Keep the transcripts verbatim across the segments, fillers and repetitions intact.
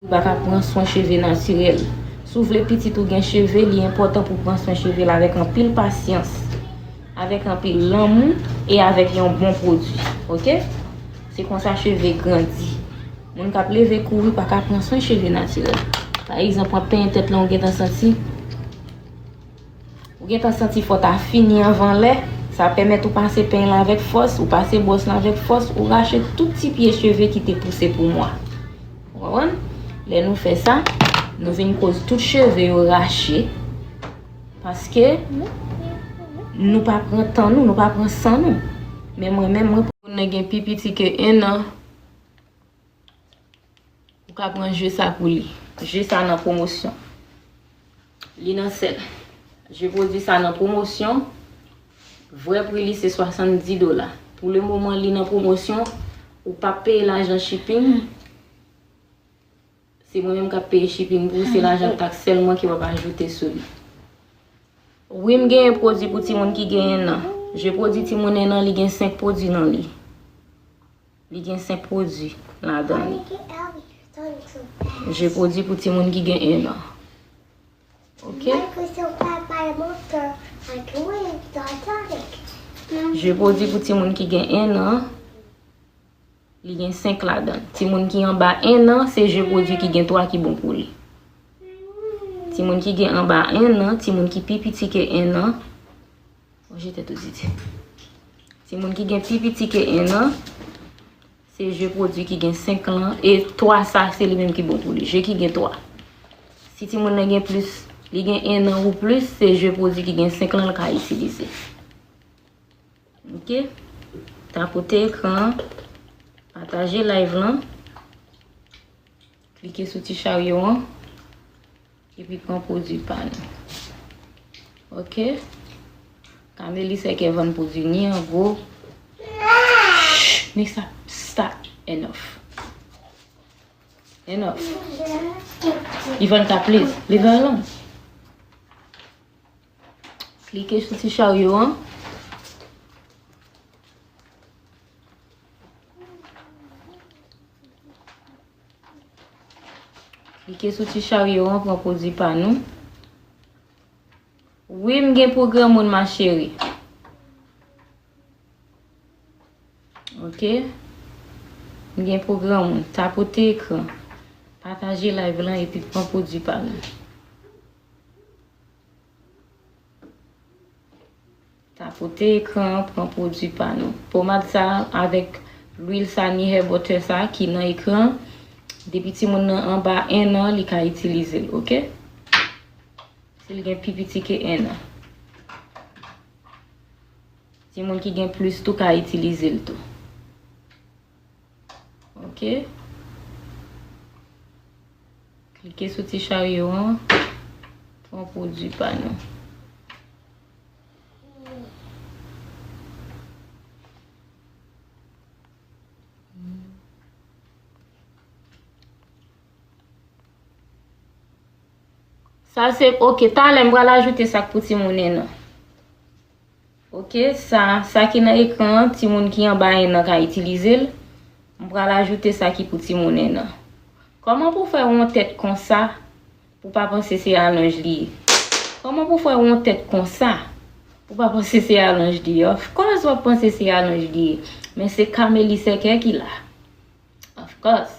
Ou pa ka pran swen cheve natirèl. Si w vle pitit ou gen cheve, li enpòtan pou pran swen cheve l avèk anpil pasyans, avèk anpil lanmou e avèk yon bon pwodui. Oke? Se konsa cheve grandi. Moun k ap leve kouri pa ka pran swen cheve natirèl. Pa egzanp, w ap penyen tèt lan, ou gentan santi Ou gentan santi fò w ta fini anvan lè, sa pèmèt ou pase peny lan avèk fòs, ou pase bwòs lan avèk fòs, ou rache tout ti pye cheve ki te pouse pou mwa. Ou konprann? Lè nou fè sa, nou vin koz tout cheve yo rache, paske nou pa pran tan nou, nou pa pran san nou. Men mwen menm, mwen, moun nan gen pi piti ke en an, Ou ka pran je sa pou li. Je sa nan pwomosyon. Li nan sèl. Je pwodui sa nan pwomosyon. Vrè pri li se swasanndis dola. Pou le moman, li nan pwomosyon. Ou p ap peye lajan shipping. Se mwen menm k ap peye shipping pou ou. Se lajan taks sèlman ke w ap ajoute sou li. Wi, m genyen pwodui pou timoun ki gen en an. Je pwodui timoun en an, li gen senk pwodui nan li. Li gen senk pwodui ladan li. Je pwodui pou timoun ki gen en an. Oke? Je pwodui pou timoun ki gen en an. Li gen senk ladan. Timoun ki anba en an, se je pwodui ki gen twa ki bon pou li. Timoun ki gen anba en an, timoun ki pi piti ke en an, Manje tèt ou, Didi. Timoun ki gen pi piti ke en an, se je pwodui ki gen senk lan, e twa sa, se li menm ki bon pou li. Je ki gen twa. Si timoun nan gen plis, li gen en an ou plis, se je pwodui ki gen senk lan l ka itilize. Oke? Tapote ekran an, pataje live lan. Klike sou ti charyo an, epi pran pwodui pa nou. Oke? Kameli Sèkè vann pwodui ni an gwo. Shh, Nisa, stop. Enough. Enough. Ivanka, please, leave her alone. Klike sou ti charyo an. Klike sou ti charyo an, pran pwodui pa nou. Wi, m gen pou granmoun, ma chérie. Oke? M gen pou granmoun. Tapote ekran. Pataje live lan epi pran pwodui pa nou. Tapote ekran an, pran pwodui pa nou. Pomad sa avèk lwil sa ni hair butter sa ki nan ekran, depi timoun nan anba en an, li ka itilize l, oke? Si l gen pi piti ke en an. Timoun ki gen plis tou ka itilize l tou. Oke. Klike sou ti charyo an. Pran pwodui pa nou. Sa se, oke, talè m pral ajoute sa k pou timoun en an. Oke, sa, sa ki nan ekran an, timoun ki anba en an ka itilize l. M pral ajoute sa ki pou timoun en an. Kòman pou fè yon tèt konsa pou pa panse se alonj li ye? Kòman pou fè yon tèt konsa pou pa panse se alonj li ye? Of course, w ap panse se alonj li ye. Men se Kameli Sèkè ki la. Of course.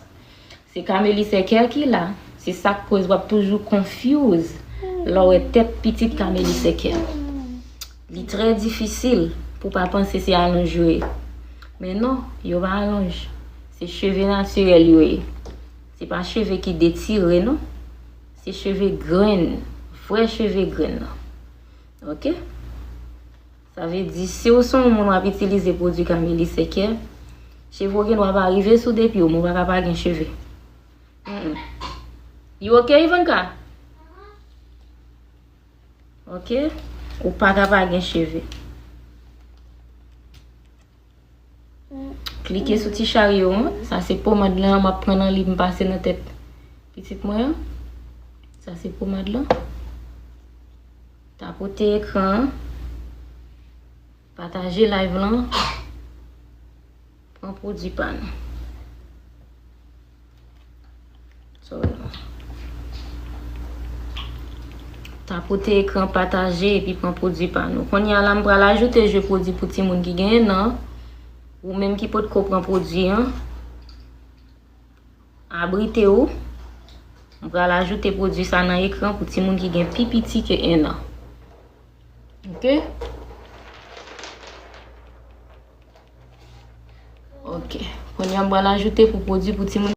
Se Kameli Sèkè ki la. Se sa k koz w ap toujou confuse lè w wè tèt pitit Kameli Sèkè. Li trè difisil pou pa panse se alonj yo ye. Men non, yo pa alonj. Se cheve natirèl yo ye. Se pa cheve ki detire, non. Se cheve grenn. Vrè cheve grenn nan. Oke? Sa vle di, si w se yon moun w ap itilize pwodui Kameli Sèkè, cheve w gendwa pa rive sou de pye w, men w pa ka pa gen cheve. Mm-mm. You okay, Ivanka? Oke? Ou pa ka pa gen cheve. Klike sou ti charyo an. Sa se pomad lan, m ap pran nan li, m pase nan tèt pitit mwen an. Sa se pomad lan. Tapote ekran an. Pataje live lan. Pran pwodui pa nou. Sorry. Tapote ekran pataje epi pran pwodui pa nou. Kounye a la, m pral ajoute je pwodui pou timoun ki gen en an. Ou menm ki potko pran pwodui an, abrite w. M pral ajoute pwodui sa nan ekran pou timoun ki gen pi piti ke en an. Ok? Ok. Kounye a, m pral ajoute pou pwodui pou timoun